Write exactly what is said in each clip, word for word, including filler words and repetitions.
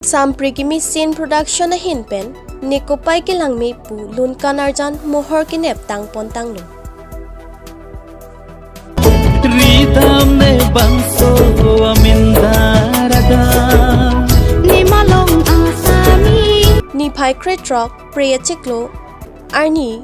Sampri Kimi Scene Production ahin pen Nekopai Kelangme pu lunkan arjan mohor kenep tangpon tanglo. Ridam ne bangso amin daraga. Nimalong Asami. Niphai krethrok Phre achiklo arni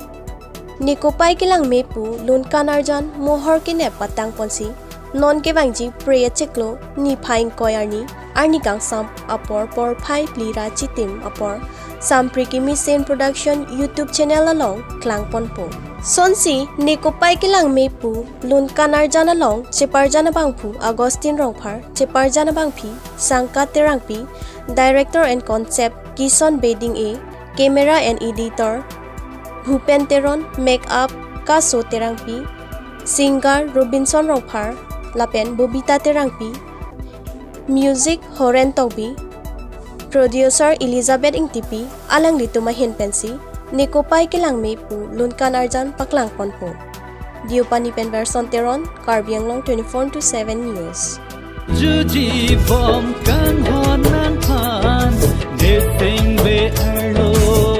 Nekopai Kelangme pu lunkan arjan mohor kenep patangponsi non kevangji Phre achiklo niphai ingkoi arni, arni kangsam apor porphai phli ra chitim apor Sampri Kimi Scene Production YouTube channel along klangponpo. Sonsi Nekopai Kelangme pu lunkan arjan along cheparjan abangphu Augustine Rongphar, cheparjan abangpi Sangkat Terangpi, director and concept Kison Beding A, camera and editor Bhupen Teron, makeup Kaso Terangpi, singer Robinson Rongphar lapen Bobita Terangpi, music Horen Tokbi, producer Elizabeth Ingtipi, alanglitum ahin pensi Nekopai Kelangme pu lunkan arjan paklangponpo. Deopani pen Verson Teron, Karbi Anglong twenty-four into seven News. Juji bom kanghon nangphan, deseng be arlo.